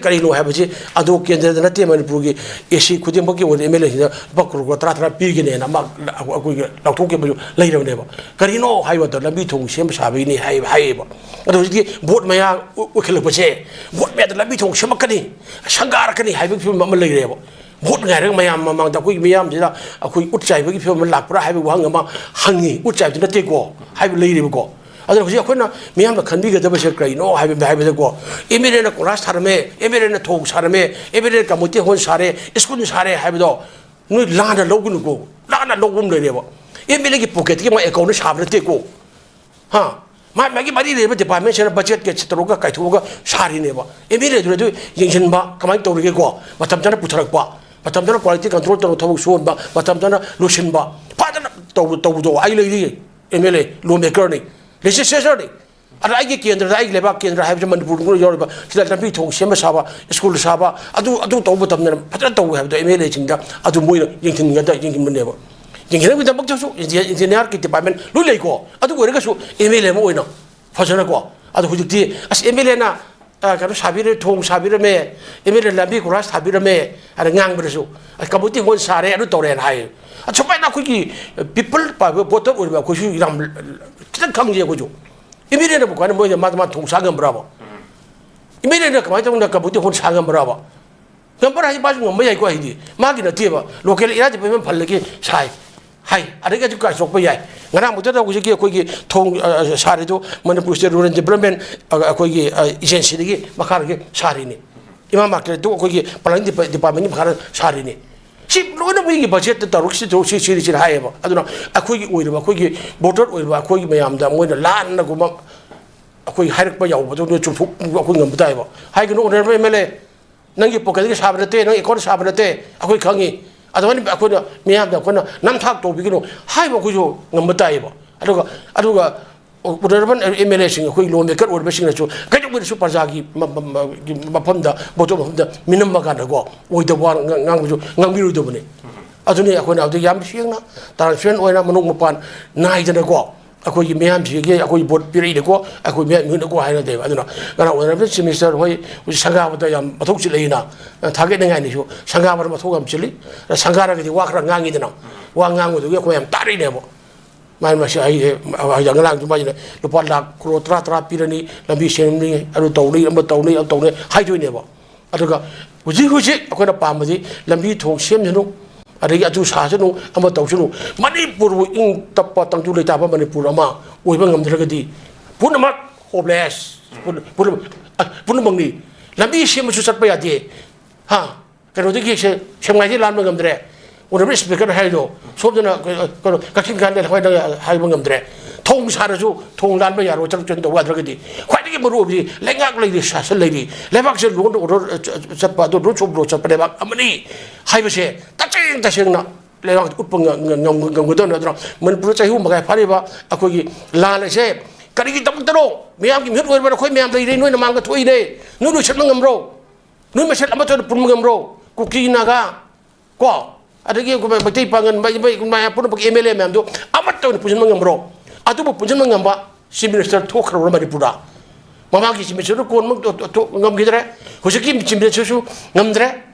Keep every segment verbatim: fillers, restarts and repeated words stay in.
ꯀꯔꯤꯅꯣ ꯍꯥꯏꯕꯁꯤ, ꯑꯗꯣ ꯀꯦꯟꯗ꯭ꯔꯗ ꯅꯠꯇꯦ, ꯃꯅꯤꯄꯨꯔꯒꯤ ꯑꯦ ꯁꯤ ꯈꯨꯗꯤꯡꯃꯛꯀꯤ ꯑꯣꯏꯅ ꯑꯦꯝ ꯑꯦꯜ ꯑꯦꯁꯤꯡꯗ ꯂꯨꯄꯥ ꯀ꯭ꯔꯣꯔ ꯇꯔꯥ ꯇꯔꯥ ꯄꯤꯒꯅꯦꯅ ꯑꯃ ꯑꯩꯈꯣꯏꯒꯤ ꯂꯥꯎꯊꯣꯛꯈꯤꯕꯁꯨ ꯂꯩꯔꯕꯅꯦꯕ꯫ ꯀꯔꯤꯅꯣ ꯍꯥꯏꯕꯗ ꯂꯝꯕꯤ ꯊꯣꯡ ꯁꯦꯝꯕ ꯁꯥꯕꯒꯤꯅꯤ ꯍꯥꯏ-, ꯍꯥꯏꯌꯦꯕ꯫ ꯑꯗꯣ ꯍꯧꯖꯤꯛꯇꯤ ꯚꯣꯠ ꯃꯌꯥ ꯑꯣꯏꯈꯠꯂꯛꯄꯁꯦ, ꯚꯣꯠ ꯃꯌꯥꯗ ꯂꯝꯕꯤ ꯊꯣꯡ ꯁꯦꯝꯃꯛꯀꯅꯤ, ꯁꯪꯒꯥꯔꯛꯀꯅꯤ ꯍꯥꯏꯕꯒꯤ ꯐꯤꯕꯝ ꯑꯃ ꯂꯩꯔꯦꯕ꯫ ꯚꯣꯠ ꯉꯥꯏꯔꯒ ꯃꯌꯥꯝ ꯃꯃꯥꯡꯗ ꯑꯩꯈꯣꯏꯒꯤ ꯃꯤꯌꯥꯝꯁꯤꯗ ꯑꯩꯈꯣꯏ ꯎꯠ ꯆꯥꯏꯕꯒꯤ ꯐꯤꯕꯝ ꯑꯃ ꯂꯥꯛꯄ꯭ꯔꯥ ꯍꯥꯏꯕꯒꯤ ꯋꯥꯍꯪ ꯑꯃ ꯍꯪꯉꯤ꯫ ꯎꯠ ꯆꯥꯏꯕꯗꯤ ꯅꯠꯇꯦꯀꯣ ꯍꯥꯏꯕ ꯂꯩꯔꯤꯕꯀꯣ꯫ ꯑꯗꯨꯅ ꯍꯧꯖꯤꯛ ꯑꯩꯈꯣꯏꯅ ꯃꯤꯌꯥꯝꯅ ꯈꯟꯕꯤꯒꯗꯕꯁꯦ ꯀꯔꯤꯅꯣ ꯍꯥꯏꯕ, ꯍꯥꯏꯕꯗꯀꯣ, ꯑꯦꯝ ꯑꯦꯜ ꯑꯦꯅ ꯀꯣꯏꯂꯥꯁ ꯊꯥꯔꯝꯃꯦ, ꯑꯦꯝ ꯑꯦꯜ ꯑꯦꯅ ꯊꯣꯡ ꯁꯥꯔꯝꯃꯦ, ꯑꯦꯝ ꯑꯦꯜ ꯑꯦꯅ ꯀꯝꯃ꯭ꯌꯨꯅꯤꯇꯤ ꯍꯣꯜ ꯁꯥꯔꯦ, ꯁ꯭ꯀꯨꯜ ꯁꯥꯔꯦ ꯍꯥꯏꯕꯗꯣ ꯅꯣꯏ ꯂꯥꯟꯅ ꯂꯧꯒꯅꯨꯀꯣ꯫ ꯂꯥꯟꯅ ꯂꯧꯕ ꯑꯃ ꯂꯩꯔꯦꯕ꯫ ꯑꯦꯝ ꯑꯦꯜ ꯑꯦꯒꯤ ꯄꯣꯀꯦꯠꯇꯒꯤ ꯃꯥ ꯑꯦꯀꯥꯎꯟꯗ ꯁꯥꯕ ꯅꯠꯇꯦꯀꯣ꯫ ꯍꯥ? ꯃꯥ-, ꯃꯥꯒꯤ ꯃꯔꯤ ꯂꯩꯅꯕ ꯗꯤꯄꯥꯔꯠꯃꯦꯟꯁꯤꯅ ꯕꯖꯦꯠꯀ ꯇꯧꯔꯒ ꯀꯥꯏꯊꯣꯛꯑꯒ ꯁꯥꯔꯤꯅꯦꯕ꯫ ꯑꯦꯝ ꯑꯦꯜ ꯑꯦꯗꯨꯅ ꯑꯗꯨ ꯌꯦꯡꯁꯤꯟꯕ ꯀꯃꯥꯏꯅ ꯇꯧꯔꯤꯒꯦꯀꯣ? ꯃꯇꯝ ꯆꯥꯅ ꯄꯨꯊꯔꯛꯄ, ꯃꯇꯝ ꯆꯥꯅ ꯀ꯭ꯋꯥꯂꯤꯇꯤ ꯀꯟꯇ꯭ꯔꯣꯜ ꯇꯧꯔꯒ ꯊꯕꯛ ꯁꯨꯍꯟꯕ, ꯃꯇꯝ ꯆꯥꯅ ꯂꯣꯏꯁꯤꯟꯕ, ꯐꯖꯅ ꯇꯧꯕ-, ꯇꯧꯕꯗꯣ ꯑꯩ ꯂꯩꯔꯤ꯫ ꯑꯦꯝ ꯑꯦꯜ ꯑꯦ, ꯂꯣ ꯃꯦꯀꯔꯅꯤ, ꯂꯦꯖꯤꯁꯂꯦꯆꯔꯅꯤ꯫ ꯑꯗ ꯑꯩꯒꯤ ꯀꯦꯟꯗ꯭ꯔꯗ, ꯑꯩꯒꯤ ꯂꯩꯕꯥꯛ ꯀꯦꯟꯗ꯭ꯔ ꯍꯥꯏꯕꯁꯤ ꯃꯅꯤꯄꯨꯔ ꯃꯅꯨꯡꯗ ꯌꯥꯎꯔꯤꯕ ꯁꯤꯗ ꯂꯝꯕꯤ ꯊꯣꯡ ꯁꯦꯝꯕ ꯁꯥꯕ, ꯁ꯭ꯀꯨꯜ ꯁꯥꯕ, ꯑꯗꯨ, ꯑꯗꯨ ꯇꯧꯕ ꯃꯇꯝꯗ ꯐꯖꯅ ꯇꯧꯋꯦ ꯍꯥꯏꯕꯗꯣ ꯑꯦꯝ ꯑꯦꯜ ꯑꯦꯁꯤꯡꯗ ꯑꯗꯨ ꯃꯣꯏꯅ ꯌꯦꯡꯁꯤꯟꯒꯗ-, ꯌꯦꯡꯁꯤꯟꯕꯅꯦꯕ꯫ ꯌꯦꯡꯁꯤꯟꯅꯕꯒꯤꯗꯃꯛꯇꯁꯨ ꯏꯟꯖꯤ-, ꯏꯟꯖꯤꯅꯤꯌꯥꯔꯒꯤ ꯗꯤꯄꯥꯔꯠꯃꯦꯟ ꯂꯣꯏ ꯂꯩꯀꯣ꯫ ꯑꯗꯨ ꯑꯣꯏꯔꯒꯁꯨ ꯑꯦꯝ ꯑꯦꯜ ꯑꯦ ꯑꯃ ꯑꯣꯏꯅ ꯐꯖꯅꯀꯣ꯫ ꯑꯗꯣ ꯍꯧꯖꯤꯛꯇꯤ ꯑꯁ ꯑꯦꯝ ꯑꯦꯜ ꯑꯦꯅ, ꯑ, ꯀꯩꯅꯣ ꯁꯥꯕꯤꯔꯦ, ꯊꯣꯡ ꯁꯥꯕꯤꯔꯝꯃꯦ, ꯑꯦꯝ ꯑꯦꯜ ꯑꯦ ꯂꯝꯕꯤ ꯀꯣꯏꯂꯥꯁ ꯊꯥꯕꯤꯔꯝꯃꯦ, ꯑꯗ ꯉꯥꯡꯕꯗꯁꯨ, ꯑꯁ ꯀꯝꯃ꯭ꯌꯨꯅꯤꯇꯤ ꯍꯣꯜ ꯁꯥꯔꯦ, ꯑꯗꯨ ꯇꯧꯔꯦꯅ ꯍꯥꯏꯌꯦ꯫ ꯑꯁꯨꯃꯥꯏꯅ ꯑꯩꯈꯣꯏꯒꯤ ꯄꯤꯄꯜ ꯄꯥꯏꯕ ꯚꯣꯇꯔ ꯑꯣꯏꯔꯤꯕ ꯑꯩꯈꯣꯏꯁꯨ ꯌꯥꯝ ꯈꯤꯇꯪ ꯈꯪꯖꯩ ꯑꯩꯈꯣꯏꯁꯨ꯫ ꯑꯦꯝ ꯑꯦꯜ ꯑꯦꯅꯕꯨ ꯀꯃꯥꯏꯅ ꯃꯣꯏꯅ ꯃꯥ, ꯃꯥ ꯊꯣꯡ ꯁꯥ ꯉꯝꯕ꯭ꯔꯕ? ꯑꯦꯝ ꯑꯦꯜ ꯑꯦꯅ ꯀꯃꯥꯏꯅ ꯇꯧꯅ ꯀꯝꯃ꯭ꯌꯨꯅꯤꯇꯤ ꯍꯣꯜ ꯁꯥ ꯉꯝꯕ꯭ꯔꯕ? ꯉꯝꯕ꯭ꯔꯥ ꯍꯥꯏꯗꯤ ꯃꯥꯁꯨ ꯉꯝꯕ ꯌꯥꯏꯀꯣ, ꯍꯥꯏꯗꯤ ꯃꯥꯒꯤ ꯅꯠꯇꯦꯕ, ꯂꯣꯀꯦꯜ ꯑꯦꯔꯤꯌꯥ ꯗꯤꯄꯥꯔꯠꯃꯦꯟ ꯐꯜꯗꯒꯤ ꯁꯥꯏ ꯍꯥꯏ, ꯑꯗꯒꯤ ꯑꯗꯨ ꯀꯥꯏꯊꯣꯛꯄ ꯌꯥꯏ꯫ ꯉꯔꯥꯡꯃꯛꯇꯗ ꯍꯧꯖꯤꯛꯀꯤ ꯑꯩꯈꯣꯏꯒꯤ ꯊꯣꯡ, ꯑ, ꯁꯥꯔꯤꯗꯨ ꯃꯅꯤꯄꯨꯔ ꯁ꯭ꯇꯦꯠ ꯔꯨꯔꯦꯜ ꯗꯤꯕꯂꯞꯃꯦꯟ, ꯑ, ꯑꯩꯈꯣꯏꯒꯤ, ꯑ, ꯑꯦꯖꯦꯟꯁꯤꯗꯒꯤ ꯃꯈꯥꯗꯒꯤ ꯁꯥꯔꯤꯅꯤ꯫ ꯏꯃꯥ ꯃꯥꯔꯀꯦꯠꯇꯨ ꯑꯩꯈꯣꯏꯒꯤ ꯄ꯭ꯂꯥꯅꯤꯡ ꯗꯤꯄꯥ-, ꯗꯤꯄꯥꯔꯠꯃꯦꯟꯒꯤ ꯃꯈꯥꯗ ꯁꯥꯔꯤꯅꯤ꯫ ꯁꯤ ꯂꯣꯏꯅ ꯃꯤꯒꯤ ꯕꯖꯦꯠꯇ ꯇꯧꯔꯛꯁꯤ, ꯇꯧꯔꯛꯁꯤ, ꯁꯤꯅꯤ, ꯁꯤꯅꯤ ꯍꯥꯏꯌꯦꯕ꯫ ꯑꯗꯨꯅ ꯑꯩꯈꯣꯏꯒꯤ ꯑꯣꯏꯔꯤꯕ, ꯑꯩꯈꯣꯏꯒꯤ ꯚꯣꯇꯔ ꯑꯣꯏꯔꯤꯕ ꯑꯩꯈꯣꯏꯒꯤ ꯃꯌꯥꯝꯗ ꯃꯣꯏꯅ ꯂꯥꯟꯅꯒꯨꯝꯕ ꯑꯩꯈꯣꯏ ꯍꯥꯏꯔꯛꯄ ꯌꯥꯎꯕꯗꯣ ꯅꯣꯏ ꯆꯨꯝꯊꯣꯛꯄ ꯑꯩꯈꯣꯏ ꯉꯝꯕ ꯇꯥꯏꯕ꯫ ꯍꯥꯏꯒꯅꯨ, ꯑꯣꯅꯔꯦꯕꯜ ꯑꯦꯝ ꯑꯦꯜ ꯑꯦ, ꯅꯪꯒꯤ ꯄꯣꯀꯦꯠꯇꯒꯤ ꯁꯥꯕ ꯅꯠꯇꯦ, ꯅꯪ ꯑꯦꯀꯥꯎꯟ ꯁꯥꯕ ꯅꯠꯇꯦ, ꯑꯩꯈꯣꯏ ꯈꯪꯉꯤ꯫ ꯑꯗꯨꯃꯥꯏꯅ ꯑꯩꯈꯣꯏꯅ ꯃꯤꯌꯥꯝꯗ ꯑꯩꯈꯣꯏꯅ ꯅꯝꯊꯥꯛ ꯇꯧꯕꯤꯒꯅꯨ ꯍꯥꯏꯕ ꯑꯩꯈꯣꯏꯁꯨ ꯉꯝꯕ ꯇꯥꯏꯌꯦꯕ꯫ ꯑꯗꯨꯒ, ꯑꯗꯨꯒ ꯑꯣꯅꯔꯦꯕꯜ ꯑꯦꯝ ꯑꯦꯜ ꯑꯦꯁꯤꯡ, ꯑꯩꯈꯣꯏ ꯂꯣ ꯃꯦꯀꯔ ꯑꯣꯏꯔꯤꯕꯁꯤꯡꯅꯁꯨ ꯀꯩꯗꯧꯉꯩꯗꯁꯨ ꯄ꯭ꯔꯖꯥꯒꯤ ꯃ-, ꯃ-, ꯃ-, ꯃꯐꯝꯗ, ꯚꯣꯇꯔ ꯃꯐꯝꯗ ꯃꯤꯅꯝꯕ ꯀꯥꯟꯗꯀꯣ, ꯑꯣꯏꯗꯕ ꯋꯥ ꯉ-, ꯉꯥꯡꯕꯁꯨ ꯉꯥꯡꯕꯤꯔꯣꯏꯗꯕꯅꯤ꯫ ꯑꯗꯨꯅꯤ ꯑꯩꯈꯣꯏꯅ ꯍꯧꯖꯤꯛ ꯌꯥꯝ ꯁꯦꯡꯅ, ꯇ꯭ꯔꯥꯟꯁꯄꯦꯔꯦꯟ ꯑꯣꯏꯅ, ꯃꯅꯨꯡ ꯃꯄꯥꯟ ꯅꯥꯏꯗꯅꯀꯣ, ꯑꯩꯈꯣꯏꯒꯤ ꯃꯤꯌꯥꯝꯁꯤꯒꯤ ꯑꯩꯈꯣꯏ ꯚꯣꯠ ꯄꯤꯔꯛꯏꯅꯦꯀꯣ, ꯑꯩꯈꯣꯏ ꯃꯤꯌꯥꯝ ꯃꯤꯍꯨꯠꯅꯀꯣ ꯍꯥꯏꯅꯗꯦꯕ꯫ ꯑꯗꯨꯅ ꯉꯔꯥꯡ ꯑꯣꯅꯔꯦꯕꯜ ꯆꯤꯐ ꯃꯤꯅꯤꯁꯇꯔ ꯍꯣꯏ ꯍꯧꯖꯤꯛ ꯁꯪꯒꯥꯕꯗ ꯌꯥꯝ ꯃꯊꯧ ꯆꯤꯜꯂꯛꯏꯅ, ꯊꯥꯒꯠꯅꯤꯡꯉꯥꯏꯅꯤꯁꯨ꯫ ꯁꯪꯒꯥꯕꯗ ꯃꯊꯧ ꯌꯥꯝ ꯆꯤꯜꯂꯤ꯫ ꯁꯪꯒꯥꯔꯒꯗꯤ ꯋꯥ ꯈꯔ ꯉꯥꯡꯉꯤꯗꯅ, ꯋꯥ ꯉꯥꯡꯕꯗꯨꯒꯤ ꯑꯩꯈꯣꯏ ꯌꯥꯝ ꯇꯥꯔꯛꯏꯅꯦꯕ꯫ ꯃꯥꯅ ꯃꯁꯤ ꯑꯩ ꯍꯧꯖꯤꯛ ꯉꯔꯥꯡꯁꯨ ꯃꯥꯁꯤꯅ ꯂꯨꯄꯥ ꯂꯥꯈ ꯀ꯭ꯔꯣꯔ ꯇꯔꯥ ꯇꯔꯥ ꯄꯤꯔꯅꯤ, ꯂꯝꯕꯤ ꯁꯦꯝꯅꯤ, ꯑꯗꯨ ꯇꯧꯅꯤ, ꯑꯃ ꯇꯧꯅꯤ, ꯑꯗꯨ ꯇꯧꯅꯤ ꯍꯥꯏꯗꯣꯏꯅꯦꯕ꯫ ꯑꯗꯨꯒ ꯍꯧꯖꯤꯛ ꯍꯧꯖꯤꯛ ꯑꯩꯈꯣꯏꯅ ꯄꯥꯝꯕꯗꯤ ꯂꯝꯕꯤ ꯊꯣꯡ ꯁꯦꯝꯁꯅꯨ, ꯑꯗꯒꯤ ꯑꯗꯨ ꯁꯥꯁꯅꯨ, ꯑꯃ ꯇꯧꯁꯅꯨ꯫ ꯃꯅꯤꯄꯨꯔꯕꯨ ꯏꯪ ꯇꯞꯄ ꯇꯪꯗꯨ ꯂꯩꯇꯥꯕ ꯃꯅꯤꯄꯨꯔ ꯑꯃ ꯑꯣꯏꯕ ꯉꯝꯗ꯭ꯔꯒꯗꯤ ꯄꯨꯝꯅꯃꯛ ꯍꯣꯞꯂꯦꯁ, ꯄꯨꯝꯅꯃꯛ, ꯄꯨꯝꯅꯃꯛꯅꯤ꯫ ꯂꯝꯕꯤ ꯁꯦꯝꯕꯁꯨ ꯆꯠꯄ ꯌꯥꯗꯦ꯫ ꯍꯥ? ꯀꯩꯅꯣꯗꯒꯤ ꯁꯦ-, ꯁꯦꯛꯃꯥꯏꯗꯒꯤ ꯂꯥꯟꯕ ꯉꯝꯗ꯭ꯔꯦ꯫ ꯑꯣꯅꯔꯦꯕꯜ ꯁ꯭ꯄꯤꯀꯔꯅ ꯍꯥꯏꯔꯤꯗꯣ, ꯁꯣꯝꯗꯅ ꯀ-, ꯀꯩꯅꯣ, ꯀꯛꯆꯤꯡ ꯈꯥꯟꯗ ꯑꯩꯈꯣꯏꯅ ꯍꯥꯏꯕ ꯉꯝꯗ꯭ꯔꯦ꯫ ꯊꯣꯡ ꯁꯥꯔꯁꯨ ꯊꯣꯡ ꯂꯥꯟꯕ ꯌꯥꯔꯣꯏ, ꯆꯠꯊꯣꯛ ꯆꯠꯁꯤꯟ ꯇꯧꯕ ꯌꯥꯗ꯭ꯔꯒꯗꯤ꯫ ꯈ꯭ꯋꯥꯏꯗꯒꯤ ꯃꯔꯨ ꯑꯣꯏꯕꯗꯤ ꯂꯩꯉꯥꯛ ꯂꯩꯔꯤ, ꯁꯥꯁꯟ ꯂꯩꯔꯤ꯫ ꯂꯩꯕꯥꯛꯁꯦ ꯂꯣꯟ ꯑꯣꯔꯗꯔ, ꯑ, ꯆ-, ꯆꯠꯄ, ꯑꯗꯨ ꯔꯨꯜꯁ ꯑꯣꯐ ꯂꯣ ꯆꯠꯄ ꯂꯩꯕꯥꯛ ꯑꯃꯅꯤ ꯍꯥꯏꯕꯁꯦ ꯇꯁꯦꯡ ꯇꯁꯦꯡꯅ ꯂꯩꯉꯥꯛꯇ ꯎꯠꯄ ꯉ-, ꯉ-, ꯉꯝ-, ꯉꯝꯒꯗꯕꯅꯤ꯫ ꯑꯗꯨꯅ ꯃꯅꯤꯄꯨꯔꯗ ꯆꯍꯤ ꯑꯍꯨꯝ ꯃꯈꯥꯏ ꯐꯥꯔꯤꯕ ꯑꯩꯈꯣꯏꯒꯤ ꯂꯥꯟ ꯑꯁꯦ ꯀꯔꯤꯒꯤꯗꯃꯛꯇꯅꯣ? ꯃꯤꯌꯥꯝꯒꯤ ꯃꯤꯍꯨꯠ ꯑꯣꯏꯔꯕ ꯑꯩꯈꯣꯏ ꯃꯌꯥꯝ ꯂꯩꯔꯦ, ꯅꯣꯏꯅ ꯃꯥꯡꯗ ꯊꯣꯛꯏꯅꯦ, ꯅꯣꯏ ꯂꯣꯏꯁꯤꯟꯕ ꯉꯝꯕ꯭ꯔꯣ? ꯅꯣꯏ ꯃꯁꯦꯟ ꯑꯃꯠꯇ ꯑꯣꯏꯅ ꯄꯨꯟꯕ ꯉꯝꯕ꯭ꯔꯣ? ꯀꯨꯀꯤ, ꯅꯥꯒꯥ, ꯀꯣ, ꯑꯗꯒꯤ ꯑꯩꯈꯣꯏ ꯃꯩꯇꯩ ꯄꯥꯉꯟ, ꯃꯩ-, ꯃꯩ-, ꯃꯌꯥꯝ ꯄꯨꯝꯅꯃꯛꯀꯤ ꯑꯦꯝ ꯑꯦꯜ ꯑꯦ ꯃꯌꯥꯝꯗꯣ ꯑꯃꯠꯇ ꯑꯣꯏꯅ ꯄꯨꯟꯁꯤꯟꯕ ꯉꯝꯕ꯭ꯔꯣ? ꯑꯗꯨꯕꯨ ꯄꯨꯟꯁꯤꯟꯕ ꯉꯝꯕ ꯆꯤꯐ ꯃꯤꯅꯤꯁꯇꯔ ꯊꯣꯛꯈ꯭ꯔꯕ꯭ꯔꯥ ꯃꯅꯤꯄꯨꯔꯗ? ꯃꯃꯥꯡꯒꯤ ꯆꯤꯐ ꯃꯤꯅꯤꯁꯇꯔꯗꯨ ꯀꯣꯟꯃꯛ ꯊꯣ-, ꯊꯣ-, ꯊꯣ-, ꯉꯝꯈꯤꯗ꯭ꯔꯦ꯫ ꯍꯧꯖꯤꯛꯀꯤ ꯆꯤꯐ ꯃꯤꯅꯤꯁꯇꯔꯁꯨ ꯉꯝꯗ꯭ꯔꯦ꯫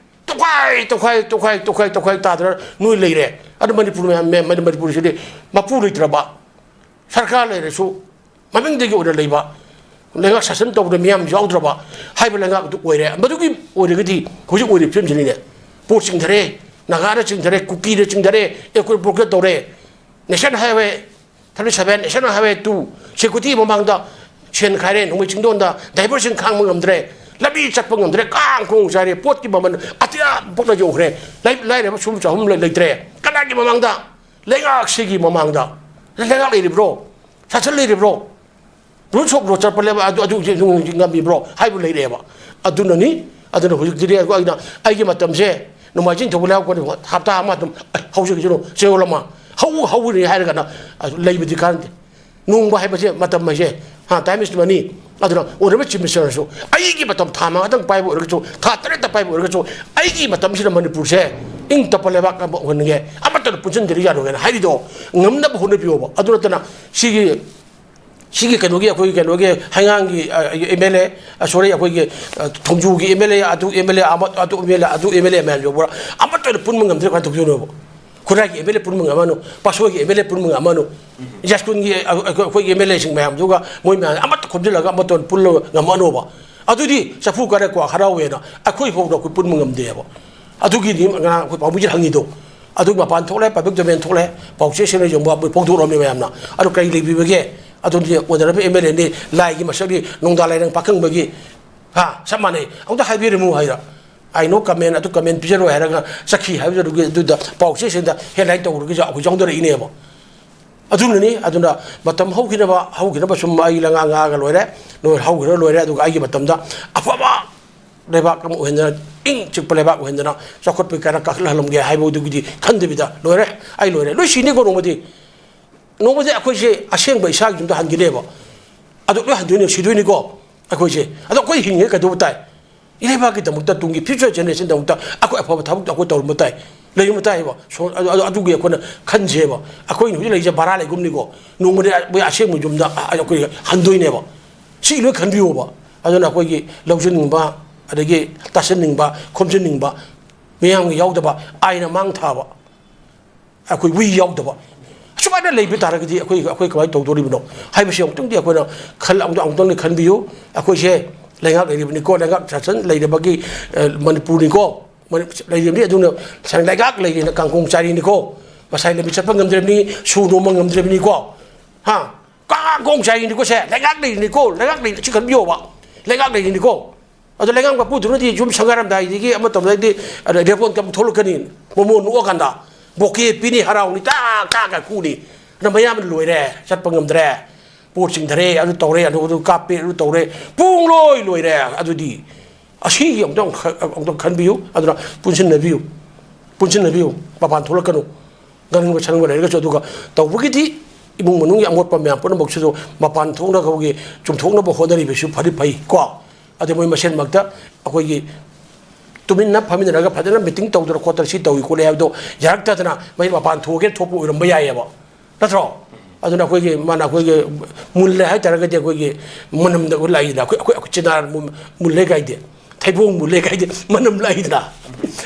ꯇꯣꯈꯥꯏ, ꯇꯣꯈꯥꯏ, ꯇꯣꯈꯥꯏ, ꯇꯣꯈꯥꯏ, ꯇꯣꯈꯥꯏ ꯇꯥꯗꯅ ꯅꯣꯏ ꯂꯩꯔꯦ꯫ ꯑꯗꯨ ꯃꯅꯤꯄꯨꯔ ꯃꯌꯥꯝ, ꯃ-, ꯃꯅꯤꯄꯨꯔꯁꯤꯗꯤ ꯃꯄꯨ ꯂꯩꯇ꯭ꯔꯕ, ꯁꯔꯀꯥꯔ ꯂꯩꯔꯁꯨ ꯃꯃꯤꯡꯗꯒꯤ ꯑꯣꯏꯅ ꯂꯩꯕ, ꯂꯩꯉꯥꯛ ꯁꯥꯁꯟ ꯇꯧꯕꯗ ꯃꯤꯌꯥꯝ ꯌꯥꯎꯗ꯭ꯔꯕ ꯍꯥꯏꯕ ꯂꯩꯉꯥꯛ ꯑꯗꯨ ꯑꯣꯏꯔꯦ꯫ ꯃꯗꯨꯒꯤ ꯑꯣꯏꯔꯒꯗꯤ ꯍꯧꯖꯤꯛ ꯑꯣꯏꯔꯤꯕ ꯐꯤꯕꯝꯁꯤꯅꯤꯅꯦ꯫ ꯄꯣꯠ ꯆꯤꯡꯊꯔꯦ, ꯅꯥꯒꯥꯗ ꯆꯤꯡꯊꯔꯦ, ꯀꯨꯀꯤꯗ ꯆꯤꯡꯊꯔꯦ, ꯑꯦꯀ꯭ꯔꯣꯄꯣꯔꯠꯇ ꯇꯧꯔꯦ꯫ National highway thirty seven, national highway two, security ꯃꯃꯥꯡꯗ ꯁꯦꯟ ꯈꯥꯏꯔꯦ, ꯅꯣꯡꯃꯩ ꯆꯤꯡꯗꯣꯟꯗ ꯗ꯭ꯔꯥꯏꯚꯔꯁꯤꯡ ꯈꯥꯡꯕ ꯉꯝꯗ꯭ꯔꯦ, ꯂꯝꯕꯤ ꯆꯠꯄ ꯉꯝꯗ꯭ꯔꯦ, ꯀꯥꯡ ꯈꯣꯡ ꯆꯥꯏꯔꯦ, ꯄꯣꯠꯀꯤ ꯃꯃꯜ ꯑꯇꯤꯌꯥ ꯄꯣꯛꯅ ꯌꯧꯈ꯭ꯔꯦ꯫ ꯂꯥꯏ-, ꯂꯥꯏꯔꯕ ꯁꯨꯝ ꯆꯥꯍꯨꯝ ꯂꯩ-, ꯂꯩꯇ꯭ꯔꯦ꯫ ꯀꯅꯥꯒꯤ ꯃꯃꯥꯡꯗ? ꯂꯩꯉꯥꯛꯁꯤꯒꯤ ꯃꯃꯥꯡꯗ꯫ ꯂꯩꯉꯥꯛ ꯂꯩꯔꯤꯕ꯭ꯔꯣ? ꯁꯥꯁꯟ ꯂꯩꯔꯤꯕ꯭ꯔꯣ? ꯔꯨꯜꯁ ꯑꯣꯐ ꯂꯣ ꯆꯠꯄ ꯂꯩꯕ ꯑꯗꯨ, ꯑꯗꯨ ꯍꯧꯖꯤꯛ ꯉꯝꯃꯤꯕ꯭ꯔꯣ ꯍꯥꯏꯕ ꯂꯩꯔꯦꯕ꯫ ꯑꯗꯨꯅꯅꯤ, ꯑꯗꯨꯅ ꯍꯧꯖꯤꯛꯇꯤ ꯑꯩꯅ ꯑꯩꯒꯤ ꯃꯇꯝꯁꯦ ꯅꯣꯡꯃꯥꯏꯖꯤꯡ ꯊꯧꯒꯜ ꯌꯥꯎꯔꯛꯄꯅꯤ, ꯍꯞꯇꯥ ꯑꯃ ꯑꯗꯨꯝ, "ꯑꯦ, ꯍꯧꯖꯤꯛꯀꯤꯁꯤꯅꯣ ꯆꯌꯣꯜ ꯑꯃ ꯍꯧ-, ꯍꯧꯔꯅꯤ" ꯍꯥꯏꯔꯒꯅ, ꯑ, ꯂꯩꯕꯗꯤ ꯀꯥꯟꯅꯗꯦ꯫ ꯅꯣꯡꯕ ꯍꯥꯏꯕꯁꯦ ꯃꯇꯝ ꯍꯥꯏꯁꯦ, ꯍꯥ, ꯇꯥꯏꯝ ꯏꯁ ꯃꯅꯤ꯫ ꯑꯗꯨꯅ ꯑꯣꯅꯔꯦꯕꯜ ꯆꯤꯐ ꯃꯤꯅꯤꯁꯇꯔꯅꯁꯨ ꯑꯩꯒꯤ ꯃꯇꯝ ꯊꯥ ꯃꯉꯥꯗꯪ ꯄꯥꯏꯕ ꯑꯣꯏꯔꯒꯁꯨ, ꯊꯥ ꯇꯔꯦꯠꯇ ꯄꯥꯏꯕ ꯑꯣꯏꯔꯒꯁꯨ, ꯑꯩꯒꯤ ꯃꯇꯝꯁꯤꯗ ꯃꯅꯤꯄꯨꯔꯁꯦ ꯏꯪ ꯇꯞꯄ ꯂꯩꯕꯥꯛ ꯑꯃ ꯑꯣꯏꯍꯟꯒꯦ, ꯑꯃꯠꯇꯅ ꯄꯨꯟꯁꯤꯟꯗ꯭ꯔꯤ ꯌꯥꯔꯣꯏ ꯍꯥꯏꯅ ꯍꯥꯏꯔꯤꯗꯣ ꯉꯝꯅꯕ ꯍꯣꯠꯅꯕꯤꯌꯣꯕ꯫ ꯑꯗꯨ ꯅꯠꯇꯅ ꯁꯤꯒꯤ ꯁꯤꯒꯤ ꯀꯩꯅꯣꯒꯤ, ꯑꯩꯈꯣꯏꯒꯤ ꯀꯩꯅꯣꯒꯤ ꯍꯩꯉꯥꯡꯒꯤ ꯑꯦꯝ ꯑꯦꯜ ꯑꯦ, ꯁꯣꯔꯤ, ꯑꯩꯈꯣꯏꯒꯤ ꯑ, ꯊꯣꯡꯖꯨꯒꯤ ꯑꯦꯝ ꯑꯦꯜ ꯑꯦ, ꯑꯗꯨ ꯑꯦꯝ ꯑꯦꯜ ꯑꯦ ꯑꯃ, ꯑꯗꯨ ꯑꯦꯝ ꯑꯦꯜ ꯑꯦ, ꯑꯗꯨ ꯑꯦꯝ ꯑꯦꯜ ꯑꯦ ꯃꯌꯥꯝ ꯌꯧꯕ꯭ꯔꯥ? ꯑꯃꯠꯇ ꯑꯣꯏꯅ ꯄꯨꯟꯕ ꯉꯝꯗ꯭ꯔꯦ, ꯀꯃꯥꯏꯅ ꯇꯧꯗꯣꯏꯅꯣꯕ? ꯈꯨꯔꯥꯏꯒꯤ ꯑꯦꯝ ꯑꯦꯜ ꯑꯦ ꯄꯨꯟꯕ ꯉꯝꯃꯅꯨ, ꯄꯥꯠꯁꯣꯏꯒꯤ ꯑꯦꯝ ꯑꯦꯜ ꯑꯦ ꯄꯨꯟꯕ ꯉꯝꯃꯅꯨ, ꯌꯥꯏꯁ꯭ꯀꯨꯜꯒꯤ ꯑꯩꯈꯣꯏꯒꯤ ꯑꯦꯝ ꯑꯦꯜ ꯑꯦꯁꯤꯡ ꯃꯌꯥꯝꯗꯨꯒ ꯃꯣꯏ ꯃꯌꯥꯝ ꯑꯃꯠꯇ ꯈꯣꯝꯖꯤꯜꯂꯒ ꯑꯃꯠꯇ ꯑꯣꯏꯅ ꯄꯨꯜꯂ ꯉꯝꯃꯅꯣꯕ? ꯑꯗꯨꯗꯤ ꯆꯐꯨ ꯀꯥꯏꯔ ꯀ꯭ꯋꯥ ꯍꯔꯥꯎꯋꯦꯅ ꯑꯩꯈꯣꯏ ꯐꯥꯎꯗ ꯑꯩꯈꯣꯏ ꯄꯨꯟꯕ ꯉꯝꯗꯦꯕ꯫ ꯑꯗꯨꯒꯤꯗꯤ ꯉꯔꯥꯡ ꯑꯩꯈꯣꯏ ꯄꯥꯎꯃꯤꯁꯤꯗ ꯍꯪꯉꯤꯗꯣ꯫ ꯑꯗꯨ ꯃꯄꯥꯟ ꯊꯣꯛꯂꯦ, ꯄꯕ꯭ꯂꯤꯛ ꯗꯣꯃꯦꯟ ꯊꯣꯛꯂꯦ, ꯄꯥꯎꯆꯦꯁꯤꯡꯅ ꯌꯦꯡꯕ ꯐꯣꯡꯗꯣꯔꯛꯑꯝꯃꯤ ꯃꯌꯥꯝꯅ꯫ ꯑꯗꯨ ꯀꯔꯤ ꯂꯩꯕꯤꯕꯒꯦ? ꯑꯗꯨꯗꯤ ꯑꯣꯏꯅꯔꯕ ꯑꯦꯝ ꯑꯦꯜ ꯑꯦꯅꯤ, ꯂꯥꯏꯒꯤ ꯃꯁꯛꯅꯤ, ꯅꯣꯡꯗꯥ ꯂꯥꯏꯔꯪ ꯄꯥꯈꯪꯕꯒꯤ, ꯍꯥ, ꯆꯞ ꯃꯥꯟꯅꯩ꯫ ꯑꯃꯨꯛꯇ ꯍꯥꯏꯕꯤꯔꯝꯃꯨ ꯍꯥꯏꯔ, "ꯑꯥꯏ ꯅꯣ ꯀꯃꯦꯟ, ꯑꯗꯨ ꯀꯃꯦꯟ ꯄꯤꯖꯔꯣꯏ" ꯍꯥꯏꯔꯒ ꯆꯠꯈꯤ ꯍꯥꯏꯕꯗꯨꯒꯤ ꯑꯗꯨꯗ ꯄꯥꯎꯆꯦꯁꯤꯡꯗ ꯍꯦꯗꯂꯥꯏꯟ ꯇꯧꯔꯒꯁꯨ ꯑꯩꯈꯣꯏ ꯌꯥꯎꯅꯔꯛꯏꯅꯦꯕ꯫ ꯑꯗꯨꯅꯅꯤ꯫ ꯑꯗꯨꯅ ꯃꯇꯝ ꯍꯧꯈꯤꯅꯕ, ꯍꯧꯈꯤꯅꯕ ꯁꯨꯝ ꯑꯩ ꯂꯉꯥ ꯉꯥꯡꯉꯒ ꯂꯣꯏꯔꯦ, ꯂꯣꯏ-, ꯍꯧꯈꯤꯅ ꯂꯣꯏꯔꯦ꯫ ꯑꯗꯨꯒ ꯑꯩꯒꯤ ꯃꯇꯝꯗ ꯑꯐꯕ ꯂꯩꯕꯥꯛ ꯑꯃ ꯑꯣꯏꯍꯟꯗꯅ, ꯏꯪ ꯆꯤꯛꯄ ꯂꯩꯕꯥꯛ ꯑꯣꯏꯍꯟꯗꯅ, ꯆꯥꯎꯈꯠꯄꯒꯤ ꯀꯥꯏꯅ ꯀꯥꯈꯠꯍꯜꯂꯝꯒꯦ ꯍꯥꯏꯕꯗꯨꯒꯤꯗꯤ ꯈꯟꯗꯕꯤꯗ ꯂꯣꯏꯔꯦ, ꯑꯩ ꯂꯣꯏꯔꯦ, ꯂꯣꯏ ꯁꯤꯅꯤꯀꯣ ꯅꯣꯡꯃꯗꯤ꯫ ꯅꯣꯡꯃꯗꯤ ꯑꯩꯈꯣꯏꯁꯦ ꯑꯁꯦꯡꯕ ꯏꯁꯥꯒꯤ ꯌꯨꯝꯗ ꯍꯟꯈꯤꯅꯦꯕ꯫ ꯑꯗꯣ ꯂꯣꯏ ꯍꯟꯗꯣꯏꯅꯦ, ꯁꯤꯗꯣꯏꯅꯤꯀꯣ ꯑꯩꯈꯣꯏꯁꯦ꯫ ꯑꯗꯣ ꯑꯩꯈꯣꯏ ꯍꯤꯡꯉꯤꯉꯩ ꯀꯩꯗꯧꯕ ꯇꯥꯏ? ꯏꯔꯩꯕꯥꯛꯀꯤꯗꯃꯛꯇ, ꯇꯨꯡꯒꯤ ꯐ꯭ꯌꯨꯆꯔ ꯖꯦꯅꯦꯔꯦꯁꯟꯗꯃꯛꯇ ꯑꯩꯈꯣꯏ ꯑꯐꯕ ꯊꯕꯛꯇꯣ ꯑꯩꯈꯣꯏ ꯇꯧꯔꯝꯕ ꯇꯥꯏ, ꯂꯩꯔꯝꯕ ꯇꯥꯏꯕ꯫ ꯁꯣ-, ꯑꯗꯨ, ꯑꯗꯨꯒꯤ ꯑꯩꯈꯣꯏꯅ ꯈꯟꯁꯦꯕ꯫ ꯑꯩꯈꯣꯏꯅ ꯍꯧꯖꯤꯛ ꯂꯩꯔꯤꯁꯦ ꯚꯔꯥ ꯂꯩꯒꯨꯝꯅꯤꯀꯣ꯫ ꯅꯣꯡꯃꯗꯤ ꯃꯣꯏ ꯑꯁꯦꯡꯕ ꯌꯨꯝꯗ ꯑꯩꯈꯣꯏ ꯍꯟꯗꯣꯏꯅꯦꯕ꯫ ꯁꯤ ꯂꯣꯏ ꯈꯟꯕꯤꯌꯣꯕ꯫ ꯑꯗꯨꯅ ꯑꯩꯈꯣꯏꯒꯤ ꯂꯧꯁꯤꯟꯅꯤꯡꯕ, ꯑꯗꯒꯤ ꯇꯥꯁꯤꯟꯅꯤꯡꯕ, ꯈꯣꯝꯖꯤꯟꯅꯤꯡꯕ, ꯃꯤꯌꯥꯝꯒꯤ ꯌꯥꯎꯗꯕ, ꯑꯥꯏꯟ ꯑꯃꯥꯡ ꯊꯥꯕ, ꯑꯩꯈꯣꯏ ꯋꯤ ꯌꯥꯎꯗꯕ, ꯑꯁꯨꯃꯥꯏꯅ ꯂꯩꯕ ꯇꯥꯔꯒꯗꯤ ꯑꯩꯈꯣꯏ, ꯑꯩꯈꯣꯏ ꯀꯃꯥꯏꯅ ꯇꯧꯗꯣꯔꯤꯕꯅꯣ ꯍꯥꯏꯕꯁꯤ ꯑꯃꯨꯛꯇꯪꯗꯤ ꯑꯩꯈꯣꯏꯅ ꯈꯜ-, ꯑꯃꯨꯛꯇꯪ, ꯑꯃꯨꯛꯇꯪꯗꯤ ꯈꯟꯕꯤꯌꯨ꯫ ꯑꯩꯈꯣꯏꯁꯦ ꯂꯩꯉꯥꯛ ꯂꯩꯔꯤꯕꯅꯤꯀꯣ, ꯂꯩꯉꯥꯛ ꯁꯥꯁꯟ ꯂꯩꯔꯕꯒꯤ, ꯑ, ꯃꯅꯤꯄꯨꯔꯅꯤꯀꯣ, ꯃꯅꯤ-, ꯂꯩꯔꯤꯕꯅꯤ꯫ ꯑꯗꯨꯅ ꯉꯁꯥꯏ ꯂꯩꯉꯥꯛ ꯂꯩꯔꯤꯅ ꯀꯥꯡꯈꯣꯡ ꯆꯥꯏꯔꯤꯅꯤꯀꯣ, ꯉꯁꯥꯏ ꯂꯝꯕꯤ ꯆꯠꯄ ꯉꯝꯗ꯭ꯔꯕꯅꯤ, ꯁꯨ ꯅꯣꯝꯕ ꯉꯝꯗ꯭ꯔꯕꯅꯤꯀꯣ, ꯍꯥ? ꯀꯥꯡꯈꯣꯡ ꯆꯥꯏꯔꯤꯅꯤꯀꯣ꯫ ꯁꯦ ꯂꯩꯉꯥꯛ ꯂꯩꯔꯤꯅꯤꯀꯣ, ꯂꯩꯉꯥꯛ ꯂꯩꯔꯤ, ꯁꯤ ꯈꯟꯕꯤꯌꯣꯕ꯫ ꯂꯩꯉꯥꯛ ꯂꯩꯔꯤꯅꯤꯀꯣ꯫ ꯑꯗꯣ ꯂꯩꯉꯥꯛ ꯃꯄꯨꯗꯨꯅꯗꯤ ꯌꯨꯝ ꯁꯪꯒꯥꯔꯝꯗꯥꯏꯗꯒꯤ ꯑꯃ ꯇꯧꯔꯝꯗꯥꯏꯗꯤ, ꯑꯗ ꯔꯦꯕꯣꯟ ꯀꯞ ꯊꯣꯛꯂꯛꯀꯅꯤ꯫ ꯃꯣꯃꯣꯟ ꯅꯣꯛꯑꯀꯥꯟꯗ ꯕꯣꯀꯦ ꯄꯤꯅꯤ, ꯍꯔꯥꯎꯅꯤ, ꯇꯥꯛ ꯇꯥꯛ ꯀꯥꯏ ꯈꯨꯅꯤ꯫ ꯑꯗ ꯃꯌꯥꯝ ꯂꯣꯏꯔꯦ, ꯆꯠꯄ ꯉꯝꯗ꯭ꯔꯦ, ꯄꯣꯠ ꯆꯤꯡꯊꯔꯦ, ꯑꯗꯨ ꯇꯧꯔꯦ, ꯑꯗꯨ, ꯑꯗꯨ ꯀꯥꯞꯄꯦ, ꯑꯗꯨ ꯇꯧꯔꯦ, ꯄꯨꯡ ꯂꯣꯏ ꯂꯣꯏꯔꯦ꯫ ꯑꯗꯨꯗꯤ ꯑꯁꯤꯒꯤ ꯑꯃꯨꯛꯇꯪ ꯈ-, ꯑꯃꯨꯛꯇꯪ ꯈꯟꯕꯤꯌꯨ꯫ ꯑꯗꯨꯅ ꯄꯨꯟꯁꯤꯟꯅꯕꯤꯌꯨ, ꯄꯨꯟꯁꯤꯟꯅꯕꯤꯌꯨ꯫ ꯃꯄꯥꯟ ꯊꯣꯛꯂꯛꯀꯅꯨ, ꯉꯥꯡꯅꯤꯡꯕ ꯁꯥꯟꯅꯤꯡꯕ ꯂꯩꯔꯒꯁꯨ꯫ ꯑꯗꯨꯒ ꯇꯧꯕꯒꯤꯗꯤ ꯏꯃꯨꯡ ꯃꯅꯨꯡꯒꯤ ꯑꯃꯣꯠꯄ ꯃꯌꯥꯝ ꯄꯨꯝꯅꯃꯛꯁꯤꯁꯨ ꯃꯄꯥꯟ ꯊꯣꯛꯅꯕꯒꯤ ꯆꯨꯝꯊꯣꯛꯅꯕ ꯍꯣꯠꯅꯔꯤꯕꯁꯨ ꯐꯗꯤ ꯐꯩ ꯀꯣ꯫ ꯑꯗꯩ ꯃꯣꯏ ꯃꯁꯦꯟꯃꯛꯇ ꯑꯩꯈꯣꯏꯒꯤ ꯇꯨꯃꯤꯟꯅ ꯐꯝꯃꯤꯟꯅꯔꯒ ꯐꯖꯅ ꯃꯤꯇꯤꯡ ꯇꯧꯗꯅ ꯈꯣꯠꯇꯅ ꯁꯤ ꯇꯧꯏ ꯈꯣꯠꯂꯤ ꯍꯥꯏꯕꯗꯣ ꯌꯥꯔꯛꯇꯗꯅ ꯃꯍꯩ ꯃꯄꯥꯟ ꯊꯣꯛꯑꯒꯦ ꯊꯣꯛꯄ ꯑꯣꯏꯔꯝꯕ ꯌꯥꯏꯑꯕ, ꯅꯠꯇ꯭ꯔꯣ? ꯑꯗꯨꯅ ꯑꯩꯈꯣꯏꯒꯤ ꯃꯥꯅ ꯑꯩꯈꯣꯏꯒꯤ ꯃꯨꯜꯂꯦ ꯍꯥꯏꯇꯥꯔꯒꯗꯤ ꯑꯩꯈꯣꯏꯒꯤ ꯃꯅꯝꯗ ꯑꯩꯈꯣꯏ ꯂꯥꯛꯏꯗꯅ, ꯑꯩꯈꯣꯏ ꯑꯩꯈꯣꯏ ꯆꯤꯅꯥ ꯃꯨꯜꯂꯦ ꯀꯥꯏꯗꯤ, ꯊꯩꯕꯣꯡ ꯃꯨꯜꯂꯦ ꯀꯥꯏꯗꯤ ꯃꯅꯝ ꯂꯥꯛꯏꯗꯅ,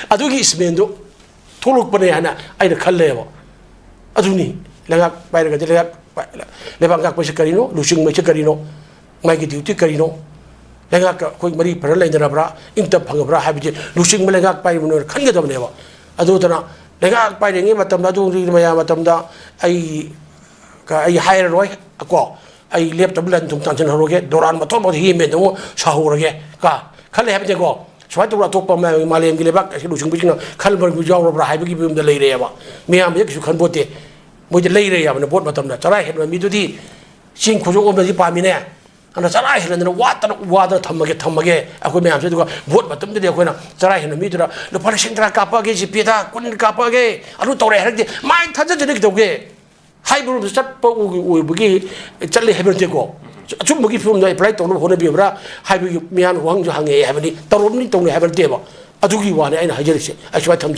ꯑꯗꯨꯒꯤ ꯏꯁꯃꯦꯜꯗꯣ ꯊꯣꯛꯂꯛꯄꯅꯦ ꯍꯥꯏꯅ ꯑꯩꯅ ꯈꯜꯂꯦꯕ꯫ ꯑꯗꯨꯅꯤ ꯂꯩꯉꯥꯛ ꯄꯥꯏꯔꯒꯗꯤ ꯂꯩꯉꯥꯛ ꯄꯥꯏ-, ꯂꯩꯕꯥꯛ ꯉꯥꯛꯄꯁꯤ ꯀꯔꯤꯅꯣ? ꯂꯨꯆꯤꯡꯕꯁꯤ ꯀꯔꯤꯅꯣ? ꯃꯥꯒꯤ ꯗ꯭ꯌꯨꯇꯤ ꯀꯔꯤꯅꯣ? ꯂꯩꯉꯥꯛꯀ ꯑꯩꯈꯣꯏ ꯃꯔꯤ ꯐꯔ ꯂꯩꯅꯔꯕ꯭ꯔꯥ? ꯏꯪ ꯇꯞ ꯐꯪꯉꯕ꯭ꯔꯥ ꯍꯥꯏꯕꯁꯦ ꯂꯨꯆꯤꯡꯕ ꯂꯩꯉꯥꯛ ꯄꯥꯏꯔꯤꯕ ꯃꯤꯑꯣꯏꯅ ꯈꯟꯒꯗꯕꯅꯦꯕ꯫ ꯑꯗꯨꯗꯨꯅ ꯂꯩꯉꯥꯛ ꯄꯥꯏꯔꯤꯉꯩ ꯃꯇꯝꯗ, ꯑꯗꯨꯒꯤ ꯃꯌꯥꯝ ꯃꯇꯝꯗ ꯑꯩ ꯀ-, ꯑꯩ ꯍꯥꯏꯔꯔꯣꯏ ꯀꯣ꯫ ꯑꯩ ꯂꯦꯞꯇꯕ ꯂꯟ ꯊꯨꯝ ꯇꯥꯟꯁꯤꯟꯍꯧꯔꯒꯦ, ꯗꯣꯔꯥꯟ ꯃꯊꯣꯟ ꯃꯊꯣꯟ ꯍꯦꯟꯕ ꯑꯃꯨꯛ ꯁꯥꯍꯧꯔꯒꯦ ꯀ ꯈꯜꯂꯦ ꯍꯥꯏꯕꯅꯦꯀꯣ꯫ ꯁꯨꯃꯥꯏꯅ ꯇꯧꯗꯅ ꯑꯇꯣꯞꯄ ꯃ-, ꯃꯥꯂꯦꯝꯒꯤ ꯂꯩꯕꯥꯛ ꯑꯁꯤ ꯂꯨꯆꯤꯡꯕꯁꯤꯡꯅ ꯈꯟꯕ ꯌꯥꯎꯔꯕ꯭ꯔꯥ ꯍꯥꯏꯕꯒꯤ ꯐꯤꯕꯝꯗ ꯂꯩꯔꯦꯕ꯫ ꯃꯤꯌꯥꯝꯁꯦ ꯀꯩꯁꯨ ꯈꯟꯄꯣꯠꯇꯦ꯫ ꯃꯣꯏꯗꯤ ꯂꯩꯔꯦ ꯌꯥꯕꯅꯦ ꯚꯣꯠ ꯃꯇꯝꯗ꯫ ꯆꯔꯥ ꯍꯦꯟꯕ ꯃꯤꯗꯨꯗꯤ ꯆꯤꯡ ꯈꯨꯖꯣꯞ ꯑꯃꯗꯤ ꯄꯥꯝꯃꯤꯅꯦ꯫ ꯑꯗꯨꯅ ꯆꯔꯥ ꯍꯦꯜꯍꯟꯗꯅ ꯋꯥꯠꯇꯅ ꯋꯥꯗꯅ ꯊꯝꯃꯒꯦ, ꯊꯝꯃꯒꯦ ꯑꯩꯈꯣꯏ ꯃꯌꯥꯝꯁꯦ꯫ ꯑꯗꯨꯒ ꯚꯣꯠ ꯃꯇꯝꯗꯗꯤ ꯑꯩꯈꯣꯏꯅ ꯆꯔꯥ ꯍꯦꯟꯕ ꯃꯤꯗꯨꯗ "ꯂꯨꯄꯥ ꯂꯤꯁꯤꯡ ꯇꯔꯥ ꯀꯥꯞꯄꯛꯑꯒꯦ, ꯖꯤꯄꯦꯗ ꯀꯨꯟ ꯀꯥꯞꯄꯛꯑꯒꯦ, ꯑꯗꯨ ꯇꯧꯔꯦ" ꯍꯥꯏꯔꯗꯤ ꯃꯥꯏ ꯊꯥꯖꯗꯅ ꯀꯩꯗꯧꯒꯦ? ꯍꯥꯏꯕꯔꯣꯝꯗ ꯆꯠꯄ ꯑꯣꯏ-, ꯑꯣꯏꯕꯒꯤ ꯆꯠꯂꯤ ꯍꯥꯏꯕ ꯅꯠꯇꯦꯀꯣ꯫ ꯑꯆꯨꯝꯕꯒꯤ ꯐꯤꯕꯝꯗ ꯑꯦꯄ꯭ꯂꯥꯏ ꯇꯧꯅꯕ ꯍꯣꯠꯅꯕꯤꯕ꯭ꯔꯥ ꯍꯥꯏꯕꯒꯤ ꯃꯤꯌꯥꯝꯅ ꯋꯥꯍꯪꯁꯨ ꯍꯪꯉꯛꯑꯦ ꯍꯥꯏꯕꯅꯤ, ꯇꯧꯔꯝꯅꯤ ꯇꯧꯅꯤ ꯍꯥꯏꯕ ꯅꯠꯇꯦꯕ꯫ ꯑꯗꯨꯒꯤ ꯋꯥꯅꯤ ꯑꯩꯅ ꯍꯥꯏꯖꯔꯤꯁꯦ꯫ ꯑꯩ ꯁꯨꯃꯥꯏꯅ ꯊꯝꯖꯒꯦ꯫